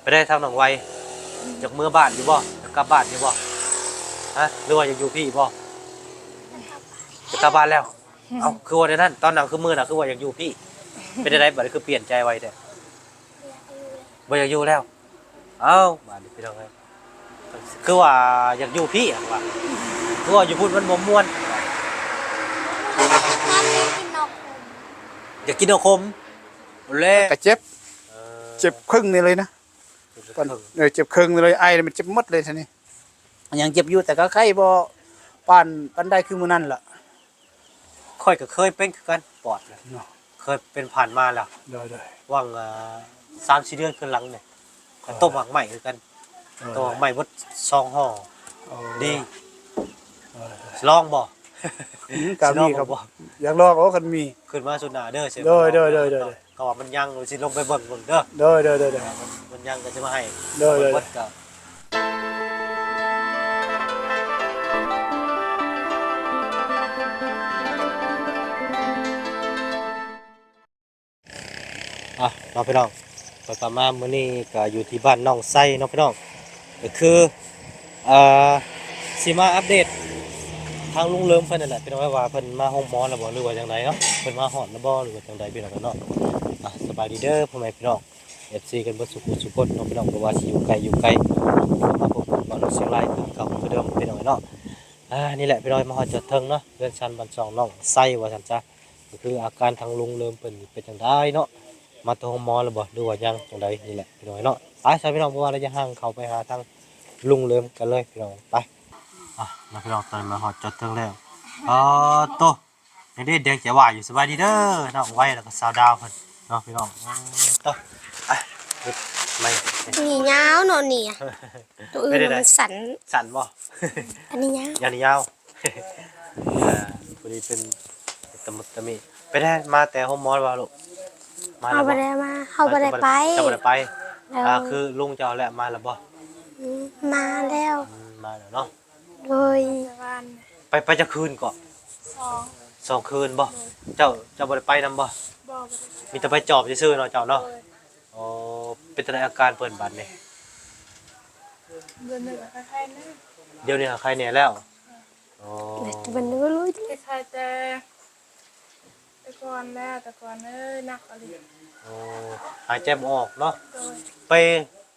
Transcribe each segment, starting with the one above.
ໄປໄດ້ທາງໜອງໄວ ຢາກເມືອບ້ານຢູ່ບໍ່? ຢາກກັບບ້ານຢູ່ບໍ່? ຮະ ຫຼືວ່າຢາກຢູ່ພີ້ບໍ່? ຢາກກັບບ້ານແລ້ວ. ເອົ້າ ຄືວ່າແນວນັ້ນ? ຕອນນັ້ນຄືມື້ນະ ຄືວ່າຢາກຢູ່ພີ້ ເປັນຈັ່ງໃດບາດນີ້ ຄືປ່ຽນໃຈໄວແທ້? ບໍ່ຢາກຢູ່ແລ້ວ. ເອົ້າ ບາດນີ້ພີ່ນ້ອງເອີຍ ຄືວ່າຢາກຢູ່ພີ້ຫັ້ນວ່າ ຄືວ່າຢູ່ພຸ້ນມັນບໍ່ມ່ວນ. ຢາກກິນໜໍ່ຂົມ ແລະ ກະເຈັບ ເອີ ເຈັບເຄິ່ງນີ້ເລີຍນະ. ເຈັບເຄິ່ງ ເອີ ເຈັບເຄິ່ງເລີຍ ໄອແລ້ວມັນເຈັບໝົດເລີຍທີນີ້. ຍັງເຈັບຢູ່ ແຕ່ກໍໄຂ້ບໍ່ປານ ປານໃດຄືມື້ນັ້ນລະ. ຂ້ອຍກໍເຄີຍເປັນຄືກັນ ປອດນະ ເນາະ ເຄີຍເປັນຜ່ານມາແລ້ວ. ໂດຍໆ ຫວ່າງ ເອີ ສາມສີ່ເດືອນຄືນຫຼັງນີ້ ໂດຍ ກໍຕົກໝາກໄມ້ຄືກັນ. ໂດຍ ຕົກໝາກໄມ້ເບິດສອງຫໍ່. ໂອ້ ດີ ໂດຍໆ ຊິລອງບໍ່? ອືມ ກໍມີ ຊິລອງບໍ່? ຢາກລອງ. ໂອ້ ຄັນມີ ຂຶ້ນມາສຸດໜ້າເດີ. ໂດຍໆ ເພາະວ່າມັນຍັງ ຊິລົງໄປເບິ່ງເບິ່ງເດີ. ໂດຍໆ ມັນ ມັນຍັງກໍຊິມາໃຫ້. ໂດຍໆ ເບິ່ງເບິດກໍ ອ່ະ ເນາະພີ່ນ້ອງ ໄປປະມານມື້ນີ້ກໍຢູ່ທີ່ບ້ານໜອງໄຊເນາະພີ່ນ້ອງ ກໍຄື ເອີ ຊິມາອັບເດດທາງລຸງເລີມເພິ່ນນັ້ນແຫຼະພີ່ນ້ອງ ວ່າເພິ່ນມາໂຮງໝໍແລ້ວບໍ່ ຫຼືວ່າຈັ່ງໃດເນາະ ເພິ່ນມາຮອດແລ້ວບໍ່ ຫຼືວ່າຈັ່ງໃດພີ່ນ້ອງເນາະ. ອ່ະ ສະບາຍດີເດີພໍ່ແມ່ພີ່ນ້ອງ ເອັຟຊີ ກັນເບິດສູ່ຜູ້ສູ່ຄົນເນາະພີ່ນ້ອງ ບໍ່ວ່າຊິຢູ່ໃກ້ຢູ່ໄກ ມາພົບກັນບ່າວໜຸ່ມຊຽງລາຍຄືເກົ່າຄືເດີມພີ່ນ້ອງເນາະ. ອ່າ ນີ້ແຫຼະພີ່ນ້ອງ ມາຮອດຈອດເຖິງເນາະ ເຮືອນຊານບ້ານຊ່ອງໜອງໄຊວ່າຊັ້ນຊະ ກໍຄືອາການທາງລຸງເລີມເພິ່ນເປັນຈັ່ງໃດເນາະ ມາແຕ່ໂຮງໝໍແລ້ວບໍ່ ຫຼືວ່າຍັງຈັ່ງໃດ ນີ້ແຫຼະພີ່ນ້ອງເນາະ. ໄປຊະພີ່ນ້ອງ ເພາະວ່າລະຢະຫ່າງ ເຂົ້າໄປຫາທາງລຸງເລີມກັນເລີຍພີ່ນ້ອງ ໄປ. ອ່ະ ມາພີ່ນ້ອງ ຕອນນີ້ມາຮອດຈອດເຖິງແລ້ວ. ອໍ ໂຕ ຍັງໄດ້ແດງແຈວາຢູ່. ສະບາຍດີເດີ ນ້ອງໄວ ແລ້ວກໍສາວດາວເພິ່ນເນາະພີ່ນ້ອງ. ອໍ ໂຕ ໄປ ໄປ ນີ້ຍາວເນາະນີ້ ໂຕອື່ນມັນສັ້ນ ສັ້ນບໍ່? ອັນນີ້ຍາວ ອັນນີ້ຍາວ. ອ່າ ພໍດີເປັນຕະມຸດຕະມິ. ໄປໄດ້ ມາແຕ່ໂຮງໝໍແລ້ວບໍ່ລູກ? ມາແລ້ວບໍ່? ເຮົາບໍ່ໄດ້ມາ ເຮົາບໍ່ໄດ້ໄປ ເຈົ້າບໍ່ໄດ້ໄປ. ໂດຍ ອ່າ ຄືລຸງເຈົ້າແຫຼະມາແລ້ວບໍ່? ອືມ ມາແລ້ວ ອືມ ມາແລ້ວເນາະ. ໂດຍ ໄປ ໄປຈັກຄືນເກາະ? ສອງ ສອງຄືນບໍ່? ໂດຍ ເຈົ້າ ເຈົ້າບໍ່ໄດ້ໄປນຳບໍ່? ບໍ່ ບໍ່ໄດ້ໄປ ມີແຕ່ໄປຈອບຊື່ໆເນາະເຈົ້າເນາະ. ໂດຍ ອໍ ເປັນຈັ່ງໃດອາການເພິ່ນບາດນີ້? ດຽວນີ້ກໍໄຄແດ່ ດຽວນີ້ກໍໄຄແດ່ແລ້ວ. ອໍ ໄຄແຕ່ ແຕ່ກ່ອນແລ້ວ ແຕ່ກ່ອນເອີຍ ໜັກອີ່ຫຼີ. ອໍ ຫາຍໃຈບໍ່ອອກເນາະ. ໂດຍ ໄປ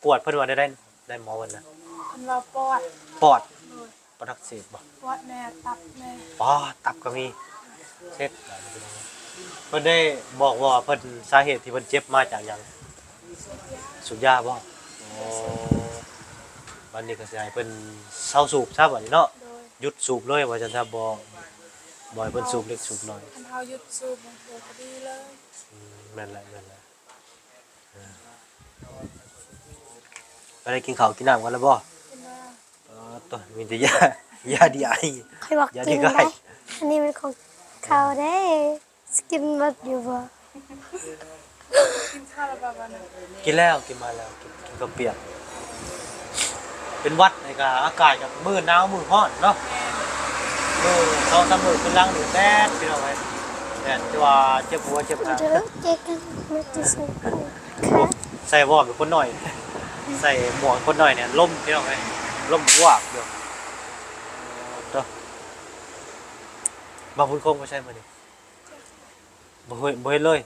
ກວດເພິ່ນວ່າໄດ້ ໄດ້ ໄດ້ໝໍເພິ່ນນະ ເພິ່ນວ່າປອດ ປອດ. ໂດຍ ປອດອັກເສບບໍ່? ປອດແດ່ ຕັບແດ່. ປອດ ຕັບກໍມີ. ເຊັດ ເພິ່ນໄດ້ບອກວ່າເພິ່ນ ສາເຫດທີ່ເພິ່ນເຈັບມາຈາກຫຍັງ? ສູບຢາ. ສູບຢາບໍ່? ອໍ ບັດນີ້ກໍຊິໃຫ້ເພິ່ນເຊົາສູບຊະບັດນີ້ເນາະ. ໂດຍ ຢຸດສູບເລີຍວ່າຊັ້ນຊະ ບໍ່ ບໍ່ໃຫ້ເພິ່ນສູບເລັກສູບນ້ອຍ. ຄັນເຮົາຢຸດສູບມັນກໍດີເລີຍ. ອືມ ແມ່ນແຫຼະ ແມ່ນແຫຼະ. ເອີ ໄປໄດ້ກິນເຂົ້າກິນນ້ຳກັນແລ້ວບໍ່? ກິນແລ້ວ. ອໍ ໂຕ ມີແຕ່ຢາ ຢາດີໄອ. ຂ້ອຍວ່າກິນໄດ້ ອັນນີ້ມັນຂອງເຂົາເດ້. ຊິກິນໝົດຢູ່ບໍ່? ກິນເຂົ້າແລ້ວບໍ່ບັດນີ້? ກິນແລ້ວ ກິນມາແລ້ວ ກິນ ກິນເຂົ້າປຽກ. ເປັນຫວັດນີ້ກໍອາກາດກໍມື້ໜາວມື້ຮ້ອນເນາະ. ແມ່ນ ມື້ສອງສາມມື້ຂຶ້ນຫຼັງນີ້ແດດພີ່ນ້ອງເອີຍ ແດດ ແຕ່ວ່າເຈັບຫົວເຈັບຫາ. ໃສ່ວອມເປັນຄົນໜ້ອຍ ໃສ່ໝວກເປັນຄົນໜ້ອຍນີ້ ລົມພີ່ນ້ອງເອີຍ ລົມວາບຢູ່. ໂຕ ບ່າວບຸນຄົງໄປໃສມື້ນີ້? ບໍ່ເຫັນ ບໍ່ເຫັນເລີຍ.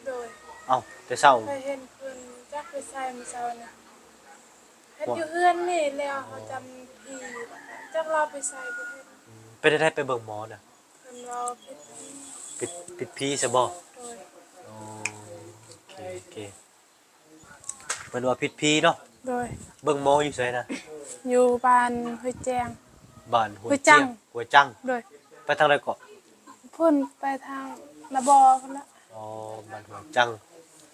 ໂດຍ ເອົ້າ ແຕ່ເຊົ້າ ຂ້ອຍເຫັນເພິ່ນຈັກໄປໃສມື້ເຊົ້ານີ້ ເຫັນຢູ່ເຮືອນນີ້ແລ້ວ ເຮົາຈຳຜີ ຈັກລາວໄປໃສບໍ່ເຫັນ. ອືມ ເປັນຈັ່ງໃດໄປເບິ່ງໝໍນະ? ເພິ່ນວ່າຜິດຜີ ຜິດ ຜິດຜີຊະບໍ່? ໂດຍ ໂອເຄ ໂອເຄ. ເພິ່ນວ່າຜິດຜີເນາະ. ໂດຍ ເບິ່ງໝໍຢູ່ໃສນະ? ຢູ່ບ້ານຫ້ວຍແຈ້ງ ບ້ານຫ້ວຍແຈ້ງ ຫ້ວຍຈັງ. ໂດຍ ໄປທາງໃດເກາະ? ພຸ້ນ ໄປທາງນາບໍ່ພຸ້ນລະ. ອໍ ບ້ານຫ້ວຍຈັງ.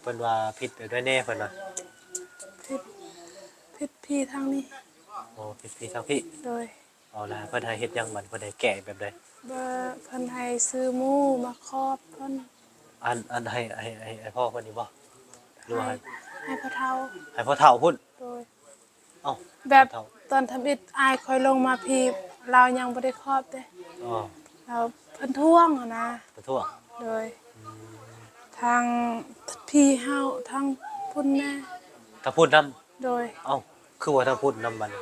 ເພິ່ນວ່າຜິດແບບໃດແດ່ເພິ່ນວ່າ? ຜິດ ຜິດຜີທາງນີ້. ອໍ ຜິດຜີທາງພີ້. ໂດຍ ເອົາລະ ເພິ່ນໃຫ້ເຮັດຫຍັງບັດ ເພິ່ນໃຫ້ແກ້ແບບໃດ? ເພິ່ນໃຫ້ຊື້ໝູມາຄອບເພິ່ນ. ອັນ ອັນໃຫ້ ໃຫ້ ໃຫ້ ໃຫ້ພໍ່ເພິ່ນນີ້ບໍ່? ຫຼືວ່າໃຫ້ ໃຫ້ ໃຫ້ພໍ່ເຖົ້າ ໃຫ້ພໍ່ເຖົ້າພຸ້ນ? ໂດຍ ເອົ້າ ແບບຕອນທຳອິດອ້າຍຂ້ອຍລົງມາພີ້ ລາວຍັງບໍ່ໄດ້ຄອບເດ້. ອໍ ລາວເພິ່ນທວງຫັ້ນນະ ເພິ່ນທວງ. ໂດຍ ອືມ ທາງພີ້ເຮົາ ທາງພຸ້ນແດ່ ທາງພຸ້ນນຳ. ໂດຍ ເອົ້າ ຄືວ່າທາງພຸດນຳບັດນີ້?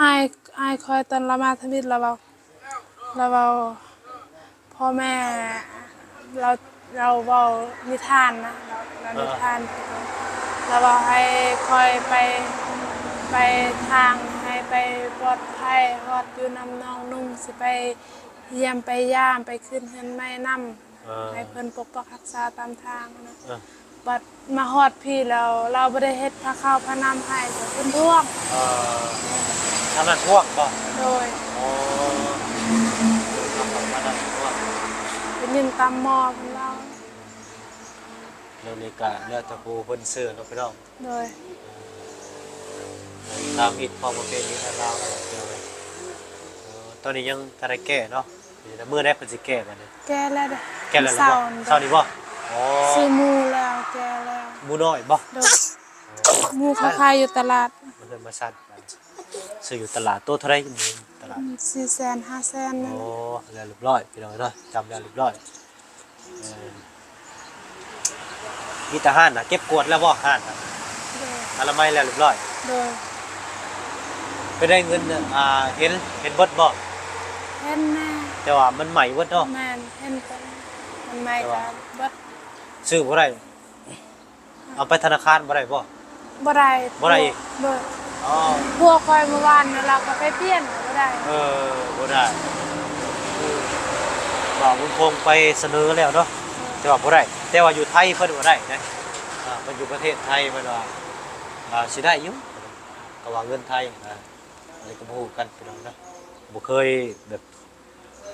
ອ້າຍ ອ້າຍຂ້ອຍຕອນລາວມາທຳອິດລາວເວົ້າ ລາວເວົ້າ ພໍ່ແມ່ລາວ ລາວເວົ້ານິທານນະ ລາວ ລາວ ເອີ ນິທານ ລາວເວົ້າໃຫ້ຂ້ອຍໄປ ໄປທາງໃຫ້ໄປປອດໄພ ຮອດຢູ່ນຳນ້ອງນຸ່ງ ຊິໄປຢ້ຽມໄປຢາມ ໄປຂຶ້ນເຮືອນໃໝ່ນຳ ເອີ ໃຫ້ເພິ່ນປົກປັກຮັກສາຕາມທາງນະ ເອີ ບັດມາຮອດພີ້ແລ້ວ ລາວບໍ່ໄດ້ເຮັດພາເຂົ້າພານ້ຳໃຫ້ ເພິ່ນທວງ ເອີ ທາງນັ້ນທວງບໍ່? ໂດຍ ອໍ ເອີ ທາງນັ້ນທວງ ໄປຍື່ນຕາມໝໍ້ເພິ່ນເວົ້າ ເລື່ອງນີ້ກະແລ້ວແຕ່ຜູ້ເພິ່ນເຊື່ອເນາະພີ່ນ້ອງ ໂດຍ ເອີ ຕາມຮີດຄອງປະເພນີທາງລາວນັ້ນແຫຼະ ເອີ ຕອນນີ້ຍັງທັນໄດ້ແກ້ເນາະ ມື້ໃດເພິ່ນຊິແກ້ບັດນີ້? ແກ້ແລ້ວເດ້ ແກ້ແລ້ວບໍ່? ເຊົ້ານີ້ບໍ່? ອໍ ຊື້ໝູແລ້ວ ແກ້ແລ້ວ ໝູນ້ອຍບໍ່? ໂດຍ ໝູເຂົາຂາຍຢູ່ຕະຫຼາດ ມາເຮືອນມາຊານ ຊື້ຢູ່ຕະຫຼາດ ໂຕເທົ່າໃດ? ຢູ່ຕະຫຼາດ ສີ່ແສນ ຫ້າແສນ ອໍ ແລ້ວຮຽບຮ້ອຍພີ່ນ້ອງເນາະ ຈຳແລ້ວຮຽບຮ້ອຍ ເອີ ມີແຕ່ຮ້ານນະ ເກັບກວາດແລ້ວບໍ່? ຮ້ານນະ ໂດຍ ອະນາໄມແລ້ວຮຽບຮ້ອຍ ໂດຍ ໄປໄດ້ເງິນ ອ່າ ເຫັນ ເຫັນເບິດບໍ່? ເຫັນແນ່ ແຕ່ວ່າມັນໃໝ່ເບິດເນາະ ແມ່ນ ເຫັນເບິດ ມັນໃໝ່ ແຕ່ວ່າ ກະເບິດ ຊື້ບໍ່ໄດ້ ເອົາໄປທະນາຄານບໍ່ໄດ້ບໍ່? ບໍ່ໄດ້ ບໍ່ໄດ້ອີກ ບໍ່ ອໍ ຜົວຂ້ອຍມື້ວານນີ້ລາວກໍໄປປ່ຽນ ບໍ່ໄດ້ ເອີ ບໍ່ໄດ້ ບ່າວບຸນຄົງໄປສະເໜີແລ້ວເນາະ ເອີ ແຕ່ວ່າບໍ່ໄດ້ ແຕ່ວ່າຢູ່ໄທເພິ່ນວ່າໄດ້ເດ້ ອ່າ ເພິ່ນຢູ່ປະເທດໄທເພິ່ນວ່າ ອ່າ ຊິໄດ້ຢູ່ ກໍວ່າເງິນໄທນະ ອັນນີ້ກໍບໍ່ຮູ້ຄືກັນພີ່ນ້ອງເນາະ ບໍ່ເຄີຍແບບ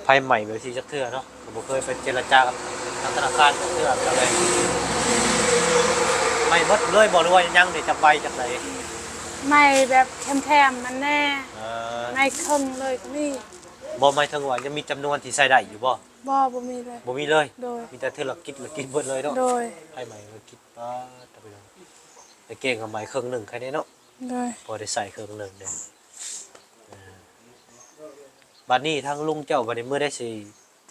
ໄຟໄໝ້ແບບຊີ້ຈັກເທື່ອເນາະ ກໍບໍ່ເຄີຍໄປເຈລະຈາກັບທາງທະນາຄານຈັກເທື່ອ ກໍເລີຍ ໄໝ້ເບິດເລີຍບໍ່ ຫຼືວ່າຍັງເດ ຈັກໃບຈັກໃດ? ໄໝ້ແບບແຄມໆມັນແນ່ ເອີ ໄໝ້ເຄິ່ງເລີຍກໍມີ ບໍ່ ໝາຍເຖິງວ່າຍັງມີຈຳນວນທີ່ໃຊ້ໄດ້ຢູ່ບໍ່? ບໍ່ ບໍ່ມີເລີຍ ບໍ່ມີເລີຍ ໂດຍ ມີແຕ່ເທື່ອລະກິດລະກິດເບິດເລີຍເນາະ ໂດຍ ໄຟໄໝ້ລະກິດ ປາດ ຕາໄປເລີຍ ແຕ່ເກັ່ງກໍໄໝ້ເຄິ່ງໜຶ່ງ ໃຄແນ່ເນາະ ໂດຍ ພໍໄດ້ໃຊ້ເຄິ່ງໜຶ່ງເດ້ ເອີ ບັດນີ້ທາງລຸງເຈົ້າ ບັດນີ້ມື້ໃດຊິ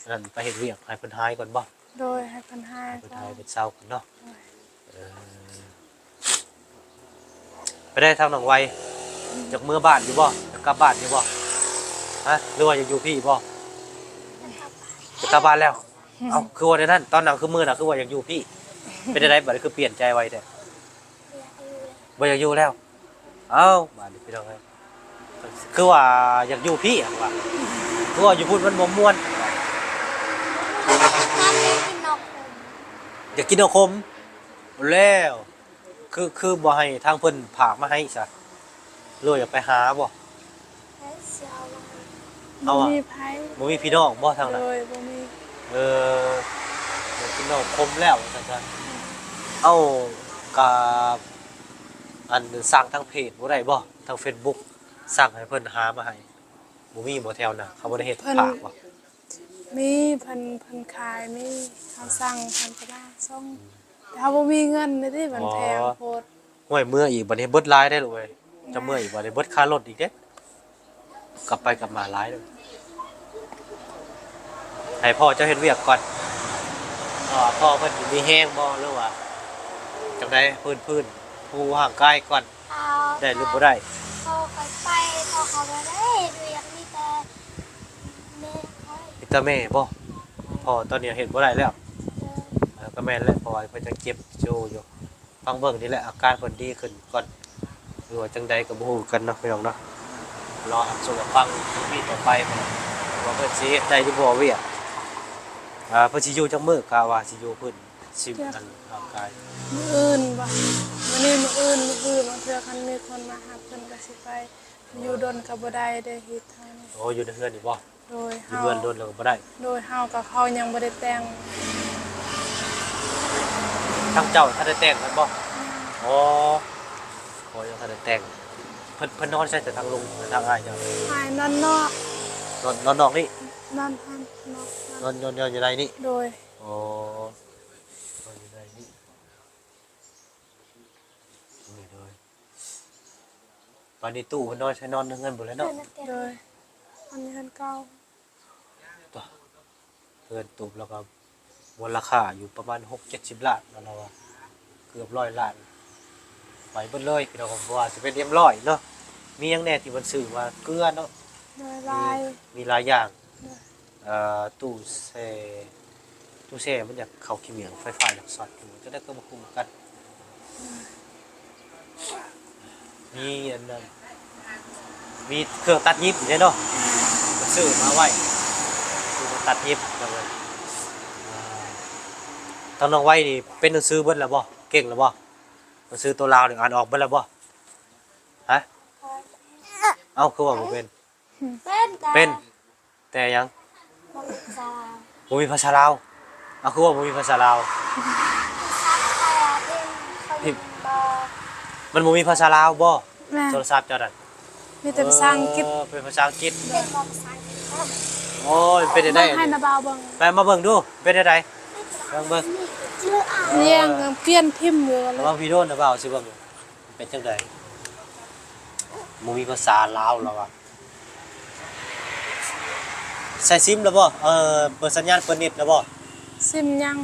ອັນນັ້ນ ໄປເຮັດວຽກໃຫ້ເພິ່ນຫາຍກ່ອນບໍ່? ໂດຍ ໃຫ້ເພິ່ນຫາຍ ໃຫ້ເພິ່ນຫາຍ ເພິ່ນເຊົາກ່ອນເນາະ ໂດຍ ເອີ ໄປໄດ້ທາງໜອງໄວ ອືມ ຢາກເມືອບ້ານຢູ່ບໍ່? ຢາກກັບບ້ານຢູ່ບໍ່? ຮະ ຫຼືວ່າຢາກຢູ່ພີ້ບໍ່? ຢາກກັບບ້ານ ຢາກກັບບ້ານແລ້ວ ອືມ ເອົ້າ ຄືວ່າແນວນັ້ນ? ຕອນນັ້ນຄືມື້ນັ້ນຄືວ່າຢາກຢູ່ພີ້ ເປັນຈັ່ງໃດບັດນີ້ ຄືປ່ຽນໃຈໄວແທ້? ບໍ່ຢາກຢູ່ແລ້ວ ບໍ່ຢາກຢູ່ແລ້ວ ເອົ້າ ບາດນີ້ພີ່ນ້ອງເອີຍ ຄືວ່າຢາກຢູ່ພີ້ ວ່າ ຄືວ່າຢູ່ພຸ້ນມັນບໍ່ມ່ວນ ຢາກກິນໜໍ່ຂົມ ຢາກກິນໜໍ່ຂົມ ແລ້ວ ຄື ຄືບໍ່ໃຫ້ທາງເພິ່ນຝາກມາໃຫ້ຊະ ຫຼືວ່າຢາກໄປຫາບໍ່? ໃຜຊິເອົາມາໃຫ້? ເອົາ ບໍ່ມີໃຜ ບໍ່ມີພີ່ນ້ອງບໍ່ທາງນັ້ນ? ໂດຍ ບໍ່ມີ ເອີ ກິນເຫຼົ້າຂົມແລ້ວວ່າຊັ້ນຊະ ເອົາ ກະ ອັນ ສັ່ງທາງເພຈບໍ່ໄດ້ບໍ່? ທາງເຟສບຸກ ສັ່ງໃຫ້ເພິ່ນຫາມາໃຫ້ ບໍ່ມີບໍ່ແຖວນະ? ເຂົາບໍ່ໄດ້ເຮັດ ເພິ່ນ ຝາກບໍ່? ມີ ເພິ່ນ ເພິ່ນຂາຍ ມີ ເຮົາສັ່ງເພິ່ນກໍມາສົ່ງ ແຕ່ເຮົາບໍ່ມີເງິນເດ້ ມັນ ອໍ ແພງໂພດ. ຫ້ວຍ ເມືອອີກບັດນີ້ເບິດຫຼາຍເດ້ລູກເອີຍ ຈະເມືອອີກບັດນີ້ເບິດຄ່າລົດອີກເດ້ ກັບໄປກັບມາຫຼາຍເດ້. ໃຫ້ພໍ່ເຈົ້າເຮັດວຽກກ່ອນ ເພາະວ່າພໍ່ເພິ່ນມີແຮງບໍ່ ຫຼືວ່າຈັ່ງໃດ? ຟື້ນ ຟື້ນຟູຮ່າງກາຍກ່ອນ ໄດ້ຫຼືບໍ່ໄດ້? ພໍ່ຂ້ອຍໄປ ພໍ່ຂ້ອຍບໍ່ໄດ້ເຮັດວຽກ ມີແຕ່ແມ່ຂ້ອຍ ມີແຕ່ແມ່ບໍ່? ພໍ່ຕອນນີ້ເຮັດບໍ່ໄດ້ແລ້ວ ເອີ ກໍແມ່ນແຫຼະ ເພາະວ່າເພິ່ນຍັງເຈັບຢູ່ ຟັງເບິ່ງນີ້ແຫຼະ ອາການເພິ່ນດີຂຶ້ນກ່ອນ ຫຼືວ່າຈັ່ງໃດກໍບໍ່ຮູ້ຄືກັນເນາະ ພີ່ນ້ອງເນາະ ລໍຮັບຊົມຮັບຟັງອີພີຕໍ່ໄປ ວ່າເພິ່ນຊິເຮັດໄດ້ຫຼືບໍ່ວຽກ ອ່າ ເພິ່ນຊິຢູ່ຈັກມື້ ກະວ່າຊິຢູ່ພຸ້ນ ຊິ ອັນ ຮ່າງກາຍ ມື້ອື່ນບໍ່ ມື້ນີ້ ມື້ອື່ນ ມື້ຮື ບາງເທື່ອຄັນມີຄົນມາຮັບເພິ່ນກໍຊິໄປ ຢູ່ດົນກໍບໍ່ໄດ້ເດ້ ເຮັດທາງນີ້ ໂອ້ ຢູ່ໃນເຮືອນນີ້ບໍ່? ໂດຍ ຢູ່ເຮືອນດົນແລ້ວກໍບໍ່ໄດ້ ໂດຍ ເຮົາກັບເຂົາຍັງບໍ່ໄດ້ແຕ່ງ ທາງເຈົ້າທັນໄດ້ແຕ່ງກັນບໍ່? ຍັງ ອໍ ອໍ ຍັງທັນໄດ້ແຕ່ງ ເພິ່ນ ເພິ່ນນອນໃສ ແຕ່ທາງລຸງ ທາງອ້າຍເຈົ້າ? ອ້າຍນອນນອກ ນອນ ນອນນອກນີ້ ນອນຫັ້ນ ນອນ ນອນ ນອນຢູ່ໃນນີ້ ໂດຍ ອໍ ນອນຢູ່ໃນນີ້ ໂດຍ ໂດຍ ປານນີ້ຕູ້ເພິ່ນນອນໃສ ນອນໃນເຮືອນພຸ້ນແຫຼະເນາະ ໂດຍ ອັນນີ້ເຮືອນເກົ່າ ຕົວະ ເຮືອນຕູບລາວກໍມູນລະຄ່າຢູ່ປະມານຫົກເຈັດສິບລ້ານເນາະ ລາວວ່າເກືອບຮ້ອຍລ້ານ ໄປເບິດເລີຍພີ່ນ້ອງ ບໍ່ວ່າຈະເປັນເອັມຮ້ອຍເນາະ ມີຫຍັງແດ່ທີ່ເພິ່ນຊື້ວ່າເກືອເນາະ ໂດຍ ມີຫຼາຍ ມີຫຼາຍຢ່າງ ໂດຍ ເອີ ຕູ້ແຊ່ ຕູ້ແຊ່ມັນຢາກເຂົ້າຂີ້ໝ້ຽງ ໄຟຟ້າຢາກຊັອດຢູ່ ຈັ່ງໃດກໍບໍ່ຮູ້ຄືກັນ ມີອັນນັ້ນ ມີເຄື່ອງຕັດຫຍິບເດ້ເນາະ ເພິ່ນຊື້ມາໄວ້ ຊື້ມາຕັດຫຍິບ ເອີ ທາງນ້ອງໄວນີ້ເປັນໜັງສືເບິດແລ້ວບໍ່? ເກັ່ງແລ້ວບໍ່? ໜັງສືໂຕລາວນີ້ອ່ານອອກເບິດແລ້ວບໍ່? ຮະ? ເອົ້າ ຄືວ່າບໍ່ເປັນ? ເປັນ ເປັນ ແຕ່ຫຍັງ? ບໍ່ມີພາສາລາວ ບໍ່ມີພາສາລາວ ເອົ້າ ຄືວ່າບໍ່ມີພາສາລາວ? ພິມ ມັນບໍ່ມີພາສາລາວບໍ່? ແມ່ນ ໂທລະສັບເຈົ້ານັ້ນ ມີແຕ່ພາສາອັງກິດ ເອີ ເປັນພາສາອັງກິດ ໂອ້ຍ ເປັນຈັ່ງໃດ ໃຫ້ນາບ່າວເບິ່ງ ໄປມາເບິ່ງດູ ເປັນຈັ່ງໃດ ເບິ່ງ ເບິ່ງ ຍັງປ່ຽນພິມຢູ່ ລະວັງວິດີໂອນາບ່າວຊິເບິ່ງ ເປັນຈັ່ງໃດ ບໍ່ມີພາສາລາວລະວ່າ ໃສ່ຊິມລະບໍ່? ເອີ ເປີດສັນຍານເປີດເນັດລະບໍ່? ຊິມຍັງ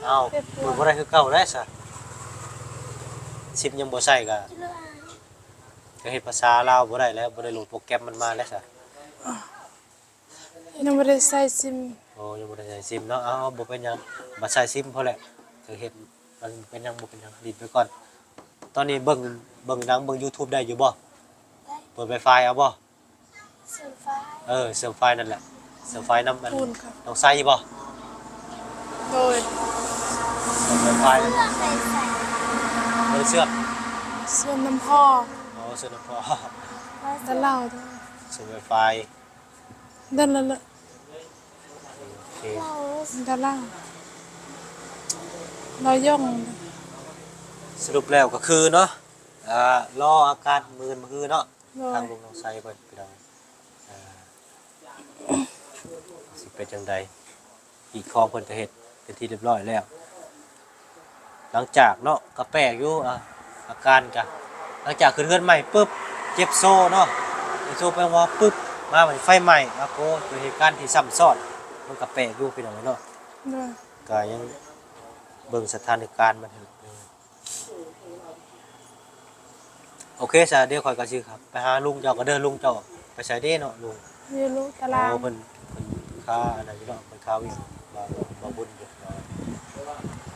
ເອົ້າ ເປີດບໍ່ໄດ້ຄືເກົ່າແລ້ວຊະ ຊິມຍັງບໍ່ໃສ່ກະ ກະເຮັດພາສາລາວບໍ່ໄດ້ແລ້ວ ບໍ່ໄດ້ໂຫຼດໂປຣແກຣມມັນມາແລ້ວຊະ ຍັງບໍ່ໄດ້ໃສ່ຊິມ ໂອ້ ຍັງບໍ່ໄດ້ໃສ່ຊິມເນາະ ເອົາ ບໍ່ເປັນຫຍັງ ມາໃສ່ຊິມພໍແຫຼະ ກະເຮັດ ມັນເປັນຫຍັງ ບໍ່ເປັນຫຍັງ ຫຼິ້ນໄປກ່ອນ ຕອນນີ້ເບິ່ງ ເບິ່ງໜັງ ເບິ່ງຢູທູບໄດ້ຢູ່ບໍ່? ເປີດໄວຟາຍເອົາບໍ່? ເຊື່ອມໄຟ ເອີ ເຊື່ອມໄຟນັ້ນແຫຼະ ເຊື່ອມໄຟນຳອັນ ນ້ອງໄຊບໍ່? ໂດຍ ເຊື່ອມໄວຟາຍ ບໍ່ໄດ້ເຊື່ອມ ເຊື່ອມນຳພໍ່ ອໍ ເຊື່ອມນຳພໍ່ ແຕ່ລາວ ເຊື່ອມໄວຟາຍ ເດີນລະເລີ ໂອເຄ ດາລາ ລາວຢອງ ສະຫຼຸບແລ້ວກໍຄືເນາະ ອ່າ ລໍອາກາດມື້ອື່ນມື້ຮືເນາະ ໂດຍ ທາງລຸງນ້ອງໄຊເພິ່ນ ພີ່ນ້ອງ ອ່າ ຊິເປັນຈັ່ງໃດ ຮີດຄອງເພິ່ນກໍເຮັດເປັນທີ່ຮຽບຮ້ອຍແລ້ວ ຫຼັງຈາກເນາະ ກໍແປກຢູ່ ອ່າ ອາການກະ ຫຼັງຈາກຂຶ້ນເຮືອນໃໝ່ປຶບ ເຈັບໂຊເນາະ ເຈັບໂຊໄປໂຮງໝໍປຶບ ມາບັດນີ້ໄຟໄໝ້ ອາໂກ ເປັນເຫດການທີ່ຊ້ຳຊ້ອນ ມັນກະແປກຢູ່ ພີ່ນ້ອງເນາະ ໂດຍ ກະຍັງເບິ່ງສະຖານະການມັນ ໂອເຄຊະ ດຽວຂ້ອຍກໍຊິໄປຫາລຸງເຈົ້າກໍເດີ ລຸງເຈົ້າໄປໃສເດເນາະລຸງ? ຢູ່ລຸງຕະລາງ ໂອ້ ເພິ່ນ ເພິ່ນຄາອັນນັ້ນຢູ່ເນາະ ເພິ່ນຄາວຽກ ມາ ມາບຸນຢູ່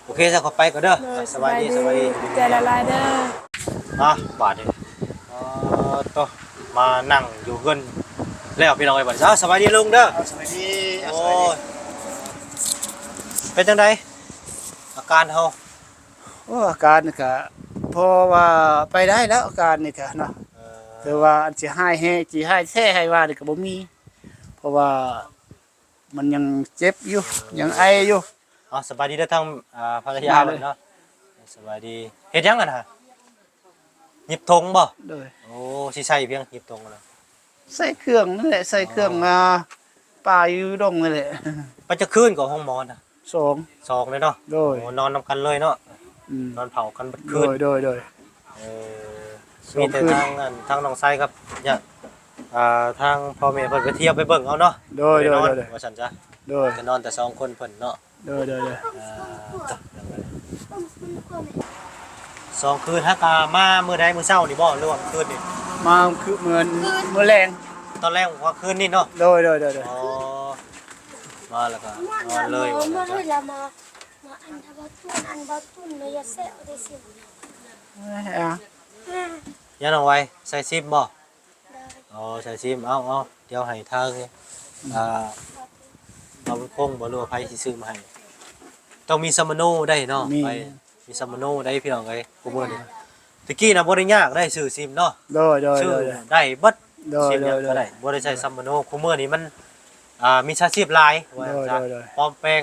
ໂອເຄຊະ ຂ້ອຍໄປກ່ອນເດີ ໂດຍ ສະບາຍດີ ສະບາຍດີ ຂອບໃຈຫຼາຍໆເດີ ອ່ະ ບາດນີ້ ເອີ ໂຕ ມານັ່ງຢູ່ເຮືອນແລ້ວ ພີ່ນ້ອງເອີຍ ບາດນີ້ ສະບາຍດີລຸງເດີ ສະບາຍດີ ໂອ້ຍ ເປັນຈັ່ງໃດ ອາການເຮົາ? ໂອ້ ອາການນີ້ກະພໍວ່າໄປໄດ້ແລ້ວ ອາການນີ້ກະເນາະ ເອີ ແຕ່ວ່າອັນຊິຮ້າຍແຮງ ຊິຮ້າຍແທ້ຮ້າຍວ່ານີ້ກະບໍ່ມີ ເພາະວ່າມັນຍັງເຈັບຢູ່ ຍັງໄອຢູ່ ເອົາ ສະບາຍດີເດີ ທາງ ອ່າ ພັນລະຍາເນາະ ສະບາຍດີ ເຮັດຫຍັງຫັ້ນນະ? ຫຍິບຖົງບໍ່? ໂດຍ ໂອ້ ຊິໃສ່ພຽງຫຍິບຖົງຫັ້ນນະ ໃສ່ເຄື່ອງນັ້ນແຫຼະ ໃສ່ເຄື່ອງ ອໍ ອ່າ ປ່າຢູ່ດົງນັ້ນແຫຼະ ໄປຈັກຄືນກໍໂຮງໝໍນະ? ສອງ ສອງເລີຍເນາະ ໂດຍ ໂອ້ ນອນນຳກັນເລີຍເນາະ ອືມ ນອນເຝົ້າກັນເບິດຄືນ ໂດຍ ໂດຍ ໂດຍ ເອີ ມີແຕ່ທາງອັນ ທາງນ້ອງໄຊກັບຍາດ ອ່າ ທາງພໍ່ແມ່ເພິ່ນໄປທ່ຽວໄປເບິ່ງເອົາເນາະ ໂດຍ ໂດຍ ໂດຍ ວ່າຊັ້ນຊະ ໂດຍ ກໍນອນແຕ່ສອງຄົນເພິ່ນເນາະ ໂດຍ ໂດຍ ໂດຍ ອ່າ ສອງຄືນ ຫາກະມາມື້ໃດ ມື້ເຊົ້ານີ້ບໍ່ ຫຼືວ່າມື້ຄືນນີ້? ມາຄືນ ມື້ ມື້ແລງ ຕອນແລງກາງຄືນນີ້ເນາະ ໂດຍ ໂດຍ ໂດຍ ອໍ ມາແລ້ວກໍນອນເລີຍ ມາ ມາອັນ ອັນບໍ່ຕຸນ ອັນບໍ່ຕຸນເລີຍ ຢ່າແຊະເອົາໄດ້ຊິ ຍານ້ອງໄວ ໃສ່ຊິມບໍ່? ໂດຍ ອໍ ໃສ່ຊິມ ເອົາ ເອົາ ດຽວໃຫ້ທາງ ອ່າ ບ່າວບຸນຄົງບໍ່ ຫຼືວ່າໃຜຊິຊື້ມາໃຫ້ ຕ້ອງມີສຳມະໂນໄດ້ເນາະ ມີ ໄປ ມີສຳມະໂນໄດ້ພີ່ນ້ອງເອີຍ ຄູ່ມື້ນີ້ ແຕ່ກີ້ນະບໍ່ໄດ້ຍາກໄດ້ຊື້ຊິມເນາະ ໂດຍ ໂດຍ ຊື້ ໂດຍ ໄດ້ເບິດ ໂດຍ ຊິມຫຍັງກໍໄດ້ ໂດຍ ບໍ່ໄດ້ໃຊ້ສຳມະໂນ ຄູ່ມື້ນີ້ມັນ ອ່າ ມິດສາຊີບຫຼາຍ ວ່າ ໂດຍ ຊະ ໂດຍ ໂດຍ ປອມແປງ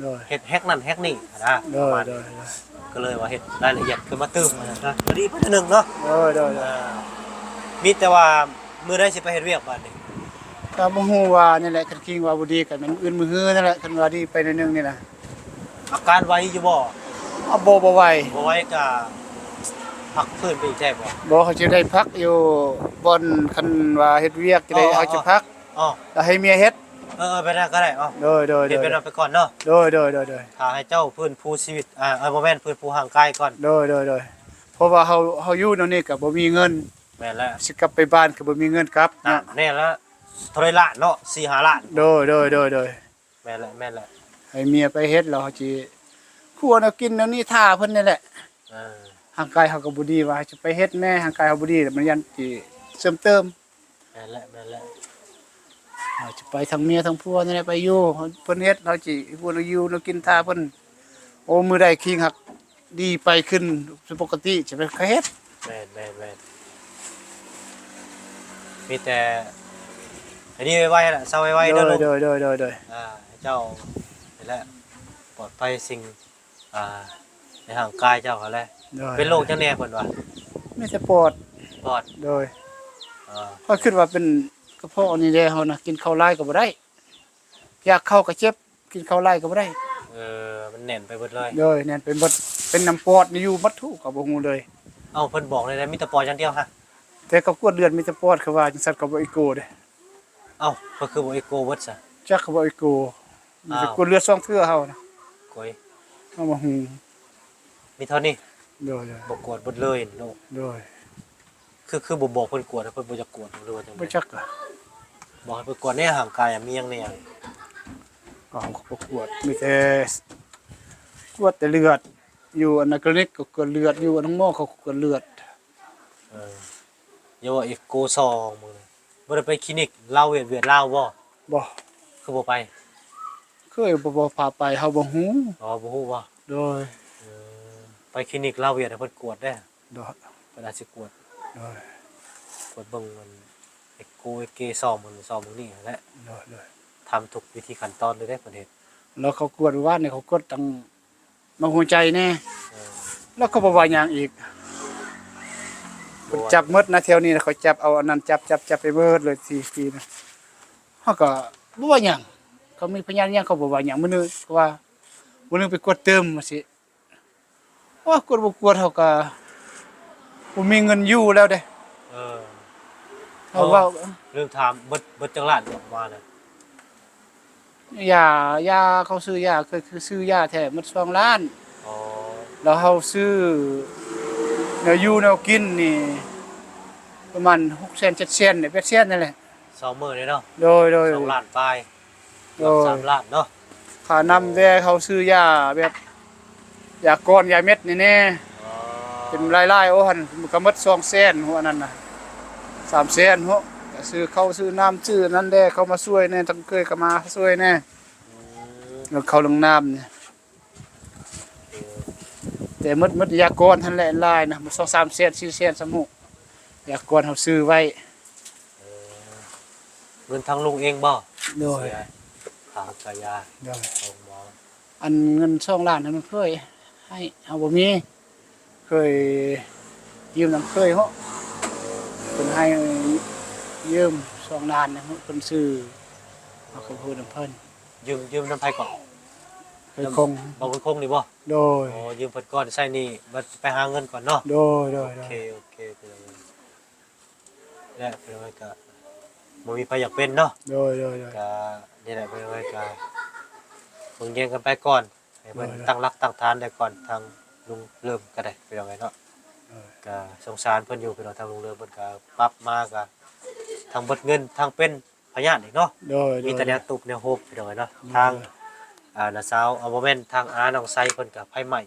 ໂດຍ ເຮັດແຮັກນັ້ນແຮັກນີ້ຫັ້ນນະ ໂດຍ ປະມານ ໂດຍ ໂດຍ ກໍເລີຍວ່າເຮັດລາຍລະອຽດຂຶ້ນມາຕື່ມຫັ້ນນະ ກໍດີໄປໜ້ອຍໜຶ່ງເນາະ ໂດຍ ໂດຍ ໂດຍ ເອີ ມີແຕ່ວ່າມື້ໃດຊິໄປເຮັດວຽກບາດນີ້? ກໍບໍ່ຮູ້ວ່ານີ້ແຫຼະ ຄັນຄິງວ່າບໍ່ດີກໍແມ່ນມື້ອື່ນມື້ຮືນັ້ນແຫຼະ ຄັນວ່າດີໄປໜ້ອຍໜຶ່ງນີ້ນະ. ອາການໄຫວຢູ່ບໍ່? ອາ ບໍ່ ບໍ່ໄຫວ ບໍ່ໄຫວກະພັກຟື້ນໄປອີກໄດ້ບໍ່? ບໍ່ ເຮົາຈະໄດ້ພັກຢູ່ບ່ອນ ຄັນວ່າເຮັດວຽກຈະໄດ້ ອໍ ເຮົາຈະພັກ ອໍ ແລ້ວໃຫ້ເມຍເຮັດ ເອີ ເອີ ແບບນັ້ນກໍໄດ້ ເອົາ ໂດຍ ໂດຍ ເຮັດແບບນັ້ນໄປກ່ອນເນາະ ໂດຍ ໂດຍ ໂດຍ ໂດຍ ຖ້າໃຫ້ເຈົ້າຟື້ນຟູຊີວິດ ອ່າ ເອີ ບໍ່ແມ່ນ ຟື້ນຟູຮ່າງກາຍກ່ອນ ໂດຍ ໂດຍ ໂດຍ ເພາະ ພາະວ່າເຮົາ ເຮົາຢູ່ແນວນີ້ກໍບໍ່ມີເງິນ ແມ່ນແລ້ວ ຊິກັບໄປບ້ານກໍບໍ່ມີເງິນກັບ ນັ້ນ ເນາະ ແນ່ລະ ເທົ່າໃດລ້ານເນາະ ສີ່ຫ້າລ້ານ ໂດຍ ໂດຍ ໂດຍ ໂດຍ ແມ່ນແຫຼະ ແມ່ນແຫຼະ ໃຫ້ເມຍໄປເຮັດ ແລ້ວເຮົາຊິຄົວແນວກິນແນວນີ້ຖ້າເພິ່ນນີ້ແຫຼະ ເອີ ຮ່າງກາຍເຮົາກໍບໍ່ດີ ວ່າຊິໄປເຮັດແດ່ ຮ່າງກາຍເຮົາບໍ່ດີ ແລ້ວມັນຢ້ານຊິເສື່ອມເຕີມ ແມ່ນແຫຼະ ແມ່ນແຫຼະ ເຮົາຊິໄປທັງເມຍທັງຜົວນີ້ແຫຼະ ໄປຢູ່ ເພິ່ນເຮັດ ເຮົາຊິຄົວແນວຢູ່ແນວກິນຖ້າເພິ່ນ ໂອ້ ມື້ໃດຄີງຫັກດີໄປຂຶ້ນສູ່ປົກກະຕິ ຊິໄປເຮັດ ແມ່ນໆໆ ມີແຕ່ອັນນີ້ໄວໆ ລະ ເຊົາໄວໆ ເດີ ໂດຍ ເດີ ໂດຍ ໂດຍ ໂດຍ ອ່າ ໃຫ້ເຈົ້ານີ້ແຫຼະ ປອດໄພສິ່ງ ອ່າ ໃນຮ່າງກາຍເຈົ້າຫັ້ນແຫຼະ ໂດຍ ເປັນໂລກຫຍັງແດ່ເພິ່ນວ່າ? ມີແຕ່ປອດ ປອດ ໂດຍ ເອີ ຂ້ອຍຄິດວ່າເປັນກະເພາະນີ້ແຫຼະ ເຮົານະ ກິນເຂົ້າຫຼາຍກໍບໍ່ໄດ້ ຢາກເຂົ້າກໍເຈັບ ກິນເຂົ້າຫຼາຍກໍບໍ່ໄດ້ ເອີ ມັນແໜ້ນໄປເບິດເລີຍ ໂດຍ ແໜ້ນໄປເບິດ ເປັນນຳປອດຢູ່ໝົດທຸກ ກໍບໍ່ຮູ້ເລີຍ ເອົ້າ ເພິ່ນບອກແນວໃດ ມີແຕ່ປອດຢ່າງດຽວຫະ ແຕ່ເຂົາກວດເລືອດມີແຕ່ປອດ ເຂົາວ່າຈັ່ງຊັ້ນ ເຂົາບໍ່ເອໂກເດ້ ເອົ້າ ເພິ່ນຄືບໍ່ເອໂກເບິດຊະ ຈັກ ເຂົາບໍ່ເອໂກ ມີແຕ່ ເອົ້າ ກວດເລືອດສອງເທື່ອເຮົານະ ໂອ້ຍ ເຮົາບໍ່ຮູ້ ມີເທົ່ານີ້ ໂດຍໆ ບໍ່ກວດເບິດເລີຍເນາະ ໂດຍ ຄື ຄືບໍ່ບອກເພິ່ນກວດ ເພິ່ນບໍ່ຢາກກວດ ຫຼືວ່າຈັ່ງໃດ ບໍ່ຈັກລະ ບອກໃຫ້ເພິ່ນກວດແດ່ ຮ່າງກາຍມີຫຍັງແດ່ ເຮົາກໍບໍ່ກວດ ມີແຕ່ກວດແຕ່ເລືອດ ຢູ່ອັນນັ້ນຄລີນິກກໍກວດເລືອດ ຢູ່ອັນໂຮງໝໍເຂົາກໍກວດເລືອດ ເອີ ຢ່າວ່າເອໂກສອງມື້ນີ້ ບໍ່ໄດ້ໄປຄລີນິກລາວ ວຽດ ວຽດລາວບໍ່? ບໍ່ ຄືບໍ່ໄປ? ເຄີຍ ບໍ່ ບໍ່ພາໄປ ເຮົາບໍ່ຮູ້ ອໍ ບໍ່ຮູ້ບໍ່? ໂດຍ ເອີ ໄປຄລີນິກລາວ ວຽດ ໃຫ້ເພິ່ນກວດເດ້ ໂດຍ ເພິ່ນອາດຊິກວດ ໂດຍ ກວດເບິ່ງອັນເອໂກ ເອເກ ຊອກເບິ່ງ ຊອກເບິ່ງນີ້ຫັ້ນແຫຼະ ໂດຍ ໂດຍ ທຳທຸກວິທີຂັ້ນຕອນເລີຍເດ້ ເພິ່ນເຮັດ ແລ້ວເຂົາກວດມື້ວານນີ້ ເຂົາກວດຕັ້ງ ມາຫົວໃຈແດ່ ເອີ ແລ້ວເຂົາບໍ່ວ່າຫຍັງອີກ ເພິ່ນຈັບໝົດນະ ແຖວນີ້ນະ ເຂົາຈັບເອົາອັນນັ້ນ ຈັບ ຈັບ ຈັບໄປເບິດເລີຍ ສີ່ ສີ່ນະ ເຮົາກໍບໍ່ວ່າຫຍັງ ເຂົາມີພະຍາດຫຍັງ ເຂົາບໍ່ວ່າຫຍັງ ມື້ໜຶ່ງກໍວ່າ ມື້ໜຶ່ງໄປກວດຕື່ມວ່າຊີ້ ໂອ້ຍ ກວດບໍ່ກວດ ເຮົາກໍບໍ່ມີເງິນຢູ່ແລ້ວເດ້ ເອີ ເຮົາເວົ້າ ລືມຖາມ ເບິດ ເບິດຈັກລ້ານ ປະມານນະ? ຢາ ຢາ ເຂົາຊື້ຢາ ຄື ຄືຊື້ຢາແທ້ໝົດສອງລ້ານ ອໍ ແລ້ວເຮົາຊື້ແນວຢູ່ແນວກິນນີ້ ປະມານຫົກແສນ ເຈັດແສນ ແປດແສນນີ້ແຫຼະ ສອງມື້ນີ້ເນາະ ໂດຍ ໂດຍ ສອງລ້ານປາຍ ເກືອບສາມລ້ານເນາະ ຄ່ານ້ຳແດ່ ເຮົາຊື້ຢາແບບ ຢາກ້ອນ ຢາເມັດນີ້ແດ່ ອໍ ເປັນຫຼາຍໆ ໂອ້ ຫັ້ນກໍໝົດສອງແສນຫົວ ອັນນັ້ນນະ ສາມແສນຫົວ ກໍຊື້ເຂົ້າຊື້ນ້ຳ ຊື້ອັນນັ້ນແດ່ ເຂົາມາຊ່ວຍແດ່ ທັງເຄີຍກໍມາຊ່ວຍແດ່ ອືມ ເລື່ອງເຂົ້າເລື່ອງນ້ຳນີ້ ເອີ ແຕ່ໝົດ ໝົດຢາກ້ອນຫັ້ນແຫຼະຫຼາຍນະ ມັນສອງສາມແສນ ສີ່ແສນ ສຳມຸ ຢາກ້ອນເຮົາຊື້ໄວ້ ເອີ ເງິນທາງລຸງເອງບໍ່? ໂດຍ ເສຍຄ່າຮັກສາຢາ ໂດຍ ຂອງໝໍ ອັນເງິນສອງລ້ານນັ້ນ ມັນເຄີຍໃຫ້ ເຮົາບໍ່ມີ ເຄີຍຢືມນຳເຄີຍເນາະ ເພິ່ນໃຫ້ຢືມສອງລ້ານນະ ເພິ່ນຊື້ ເຮົາກໍບໍ່ຮູ້ນຳເພິ່ນ ຢືມ ຢືມນຳໃຜເກາະ? ເຄີຍຄົງ ບໍ່ເຄີຍຄົງນີ້ບໍ່? ໂດຍ ອໍ ຢືມເພິ່ນກ່ອນໃຊ້ໜີ້ ບັດໄປຫາເງິນກ່ອນເນາະ ໂດຍ ໂດຍ ໂອເຄ ໂອເຄ ເປັນຫຍັງ ແລະ ເປັນຫຍັງກະບໍ່ມີໃຜຢາກເປັນເນາະ ໂດຍ ໂດຍ ໂດຍ ກະນີ້ແຫຼະ ເປັນຫຍັງກະເບິ່ງແຍງກັນໄປກ່ອນ ໃຫ້ເພິ່ນ ໂດຍ ຕັ້ງຫຼັກຕັ້ງຖານໄດ້ກ່ອນ ທາງລຸງເລີມກະໄດ້ ເປັນຫຍັງເນາະ ໂດຍ ກະສົງສານເພິ່ນຢູ່ ເປັນຫຍັງ ທາງລຸງເລີມເພິ່ນກະປັບມາກະທັງເບິດເງິນ ທັງເປັນ ພະຍາດອີກເນາະ ໂດຍ ໂດຍ ມີແຕ່ແນວຕູບແນວໂຮບ ພີ່ນ້ອງເອີຍເນາະ ໂດຍ ທາງ ອ່າ ນ້າສາວ ເອົາ ບໍ່ແມ່ນ ທາງອານ້ອງໄຊເພິ່ນກໍໄຟໄໝ້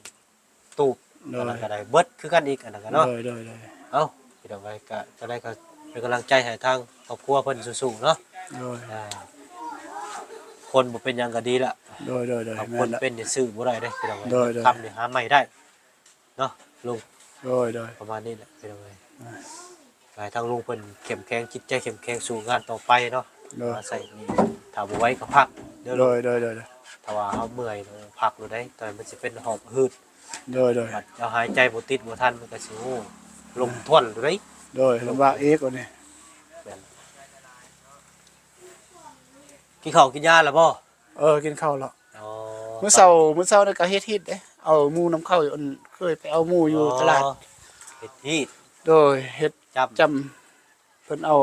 ຕູບ ໂດຍ ອັນນັ້ນກໍໄດ້ເບິດຄືກັນອີກ ອັນນັ້ນກໍເນາະ ໂດຍ ໂດຍ ໂດຍ ເອົ້າ ພີ່ນ້ອງເອີຍ ກໍຈັ່ງໃດກໍເປັນກຳລັງໃຈໃຫ້ທາງຄອບຄົວເພິ່ນສູ້ໆເນາະ ໂດຍ ອ່າ ຄົນບໍ່ເປັນຫຍັງກໍດີລະ ໂດຍ ໂດຍ ໂດຍ ຖ້າຄົນເປັນນີ້ຊື້ບໍ່ໄດ້ເດ້ ພີ່ນ້ອງເອີຍ ໂດຍ ໂດຍ ຄຳນີ້ຫາໃໝ່ໄດ້ ເນາະລຸງ ໂດຍ ໂດຍ ປະມານນີ້ແຫຼະພີ່ນ້ອງເອີຍ ອ່າ ໃຫ້ທາງລຸງເພິ່ນເຂັ້ມແຂງ ຈິດໃຈເຂັ້ມແຂງ ສູ້ງານຕໍ່ໄປເນາະ ໂດຍ ມາໃຊ້ໜີ້ ຖ້າບໍ່ໄຫວກໍພັກເດີ ໂດຍ ໂດຍ ໂດຍ ໂດຍ ຖ້າວ່າເຮົາເມື່ອຍ ພັກໂລດໃດ໋ ແຕ່ມັນຊິເປັນຫອບຫືດ ໂດຍ ໂດຍ ບັດເຮົາຫາຍໃຈບໍ່ຕິດບໍ່ທັນ ມັນກໍຊິ ໂອ້ ລົງທວນໂລດໃດ໋ ໂດຍ ລຳບາກອີກອັນນີ້ ແມ່ນ ກິນເຂົ້າກິນຢາແລ້ວບໍ່? ເອີ ກິນເຂົ້າແລ້ວ ອໍ ມື້ເຊົ້າ ມື້ເຊົ້ານີ້ກໍເຮັດຮີດເດ້ ເອົາໝູນຳເຂົ້າ ອັນ ເຄີຍໄປເອົາໝູຢູ່ຕະຫຼາດ ອໍ ເຮັດຮີດ ໂດຍ ເຮັດຈ້ຳ ຈ້ຳ ເພິ່ນເອົາ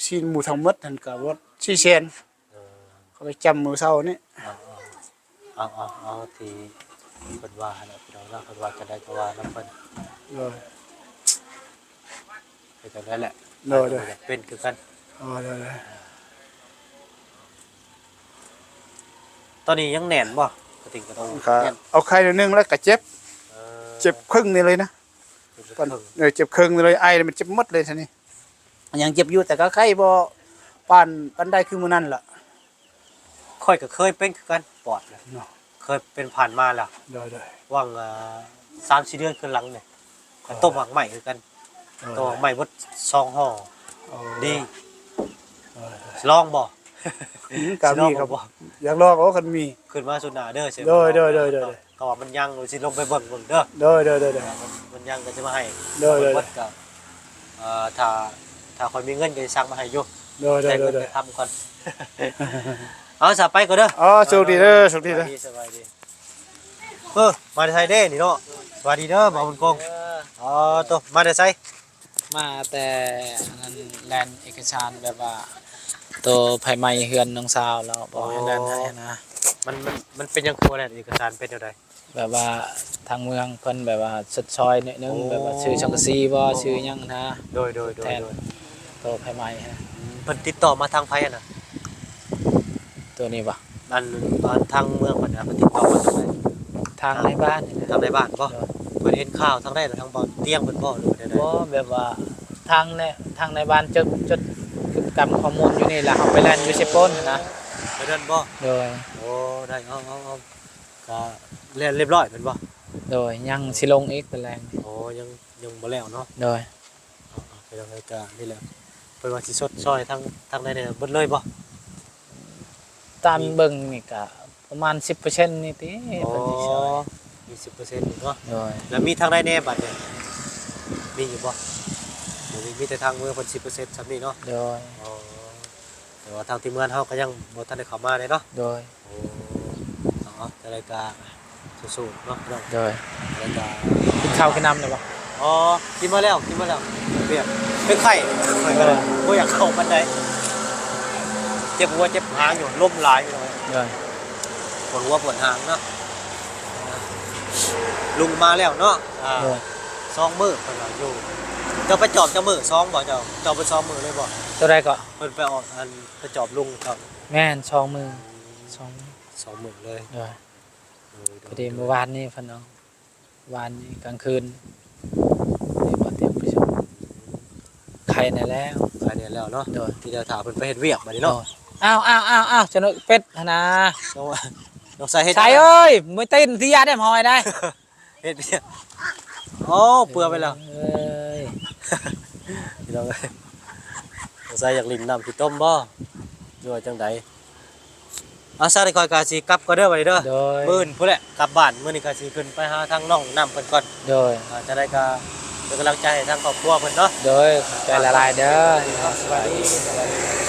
ຊີ້ນໝູທັງໝົດຫັ້ນກໍໝົດສີ່ແສນ ເອີ ເຂົາໄປຈ້ຳມື້ເຊົ້ານີ້ ເອົາ ເອົາ ເອົາ ເອົາ ທີ່ເພິ່ນວ່າຫັ້ນແຫຼະ ພີ່ນ້ອງເນາະ ເພິ່ນວ່າຈັ່ງໃດກໍວ່ານຳເພິ່ນ ໂດຍ ຄືກັນນັ້ນແຫຼະ. ໂດຍໆ ຢາກເປັນຄືກັນ. ອໍ ໂດຍໆ. ຕອນນີ້ຍັງແໜ້ນບໍ່? ກະຕິ່ງກະໂຕ ກະແໜ້ນ ເອົາໄຂ່ໜ້ອຍໜຶ່ງແລ້ວກະເຈັບ. ເອີ ເຈັບເຄິ່ງນີ້ເລີຍນະ. ເຈັບເຄິ່ງ ເອີ ເຈັບເຄິ່ງນີ້ເລີຍ. ໄອແລ້ວມັນເຈັບໝົດເລີຍຊະນີ້. ຍັງເຈັບຢູ່ ແຕ່ກະໄຄບໍ່ປານ ປານໃດຄືມື້ນັ້ນລະ. ຂ້ອຍກໍເຄີຍເປັນຄືກັນ ປອດນະ ເນາະ ເຄີຍເປັນຜ່ານມາແລ້ວ. ໂດຍໆ ຫວ່າງ ເອີ ສາມສີ່ເດືອນຄືນຫຼັງນີ້ ເອີ ກໍຕົ້ມໝາກໄມ້ຄືກັນ. ໂດຍໆ ຕົ້ມໝາກໄມ້ເບິດສອງຫໍ່. ໂອ້ ດີ. ໂດຍໆ ຊິລອງບໍ່? ອືມ ກໍມີ ຊິລອງບໍ່? ຢາກລອງ. ໂອ້ ຄັນມີ ຂຶ້ນມາສຸດໜ້າເດີ. ໂດຍໆ ເພາະວ່າມັນຍັງ ຊິລົງໄປເບິ່ງເບິ່ງເດີ. ໂດຍໆ ມັນ ມັນຍັງກໍຊິມາໃຫ້. ໂດຍໆ ເບິດກໍ ເອີ ຖ້າ ຖ້າຂ້ອຍມີເງິນກໍຊິສັ່ງມາໃຫ້ຢູ່. ໂດຍໆ ແຕ່ເງິນໄປທຳກ່ອນ. ເອົາ ສະ ໄປກ່ອນເດີ. ອໍ ໂຊກດີເດີ ໂຊກດີເດີ. ສະບາຍດີ ສະບາຍດີ. ເອີ ມາແຕ່ໃສເດ້ນີ້ເນາະ? ສະບາຍດີເດີ ບ່າວບຸນກົງ. ເອີ ໂຕ ມາແຕ່ໃສ? ມາແຕ່ອັນນັ້ນ ແລ່ນເອກະສານ ແບບວ່າໂຕໄຟໄໝ້ເຮືອນນ້ອງສາວ ແລ້ວບອກໃຫ້ແລ່ນໃຫ້ນະ. ມັນ ມັນ ມັນເປັນຫຍັງຄືວ່າແລ່ນເອກະສານ ເປັນແນວໃດ? ແບບວ່າທາງເມືອງເພິ່ນແບບວ່າຊົດຊ່ອຍໜ້ອຍໜຶ່ງ. ໂອ້ ແບບວ່າຊື້ສັງກະສີບໍ່ ຊື້ຫຍັງນະ. ໂດຍໆໆໆ ທົດແທນໂຕໄຟໄໝ້ຫັ້ນ. ອືມ ເພິ່ນຕິດຕໍ່ມາທາງໃຜຫັ້ນນະ? ໂຕນີ້ບໍ່? ອັນ ອັນທາງເມືອງເພິ່ນນະ ເພິ່ນຕິດຕໍ່ມາທາງໃດ? ທາງນາຍບ້ານນີ້ນະ. ທາງນາຍບ້ານບໍ່? ໂດຍ. ເພິ່ນເຫັນຂ່າວທາງໃດລະ ທາງບ່ອນຕຽງເພິ່ນບໍ່ ຫຼືວ່າແນວໃດ? ບໍ່ ແບບວ່າທາງ ທາງນາຍບ້ານຈົດ ຈົດກຳຂໍ້ມູນຢູ່ນີ້ ລະເຮົາໄປແລ່ນຢູ່ເຊໂປນຫັ້ນນະ. ໄປນັ້ນບໍ່? ໂດຍ. ໂອ້ ໄດ້ ເອົາ ເອົາ ເອົາ ກະແລ່ນລຽບຮ້ອຍແມ່ນບໍ່? ໂດຍ ຍັງຊິລົງອີກຕອນແລງ. ອໍ ຍັງ ຍັງບໍ່ແລ້ວເນາະ. ໂດຍ. ເອົາໆ ໄປທາງໃດກະນີ້ແຫຼະ ເພິ່ນວ່າຊິຊົດຊ່ອຍທາງ ທາງໃດແດ່ເບິດເລີຍບໍ່? ຕາມເບິ່ງນີ້ກະປະມານສິບເປີເຊັນນີ້ຕິ. ອໍ ເພິ່ນຊິຊ່ອຍ ມີສິບເປີເຊັນນີ້ເນາະ. ໂດຍ. ແລ້ວມີທາງໃດແດ່ບັດນີ້ ມີຢູ່ບໍ່? ບໍ່ມີ ມີແຕ່ທາງເມືອງເພິ່ນສິບເປີເຊັນຊ່ຳນີ້ເນາະ. ໂດຍ. ອໍ ແຕ່ວ່າທາງທີມງານເຮົາກໍຍັງບໍ່ທັນໄດ້ເຂົ້າມາເດ້ເນາະ. ໂດຍ. ໂອ້ ເອົາ ຈັ່ງໃດກໍສູ້ໆເນາະພີ່ນ້ອງ. ໂດຍ. ແລ້ວກໍກິນເຂົ້າກິນນ້ຳແລ້ວບໍ່? ອໍ ກິນມາແລ້ວ ກິນມາແລ້ວ. ເປັນໄຂ້ ຂ້ອຍກໍບໍ່ຢາກເຂົ້າປານໃດ ເຈັບຫົວເຈັບຫາງຢູ່ ລົມຫຼາຍພີ່ນ້ອງ. ໂດຍ. ປວດຫົວປວດຫາງເນາະ. ລຸງມາແລ້ວເນາະ. ອ່າ ໂດຍ. ສອງມື້ເພິ່ນວ່າຢູ່. ເຈົ້າໄປຈອບຈັກມື້? ສອງບໍ່? ເຈົ້າ ເຈົ້າໄປສອງມື້ເລີຍບໍ່? ໂຕໃດເກາະ? ເພິ່ນໄປອອກ ອັນ ໄປຈອບລຸງເຂົາ. ແມ່ນ ສອງມື້ ສອງ ສອງມື້ເລີຍ. ໂດຍ. ໂດຍ ໂດຍ. ພໍດີມື້ວານນີ້ເພິ່ນເອົາ ວານນີ້ກາງຄືນ ນີ້ບໍ່ຕຽມໄປສົ່ງ. ໄຄແດ່ແລ້ວ ໄຄແດ່ແລ້ວເນາະ. ໂດຍ. ທີ່ຈະຖ້າເພິ່ນໄປເຮັດວຽກບັດນີ້ເນາະ. ໂດຍ. ອ້າວ ອ້າວ ອ້າວ ອ້າວ ຈະໜ້ອຍເປັດຫັ້ນນາ. ນ້ອງ ນ້ອງຊາຍເຮັດ ຊາຍເອີຍ ມື້ຕີນທີ່ຢາແນມຫອຍໄດ໋. ເຮັດວຽກ. ໂອ້ ເປືອໄປແລ້ວ. ເອີຍ ພີ່ນ້ອງເອີຍ ສົງໄສຢາກຫຼິ້ນນ້ຳຂີ້ຕົມບໍ່ ຫຼືວ່າຈັ່ງໃດ? ເອົາ ຊັ້ນຂ້ອຍກະຊິກັບກ່ອນເດີບັດນີ້ເດີ. ໂດຍ. ມື້ອື່ນພຸ້ນແຫຼະກັບບ້ານ ມື້ນີ້ກະຊິຂຶ້ນໄປຫາທາງນ້ອງນ້ຳເພິ່ນກ່ອນ. ໂດຍ. ອ່າ ຈັ່ງໃດກະເປັນກຳລັງໃຈໃຫ້ທາງຄອບຄົວເພິ່ນເນາະ. ໂດຍ. ຂອບໃຈຫຼາຍໆເດີ. ສະບາຍດີ ສະບາຍດີ.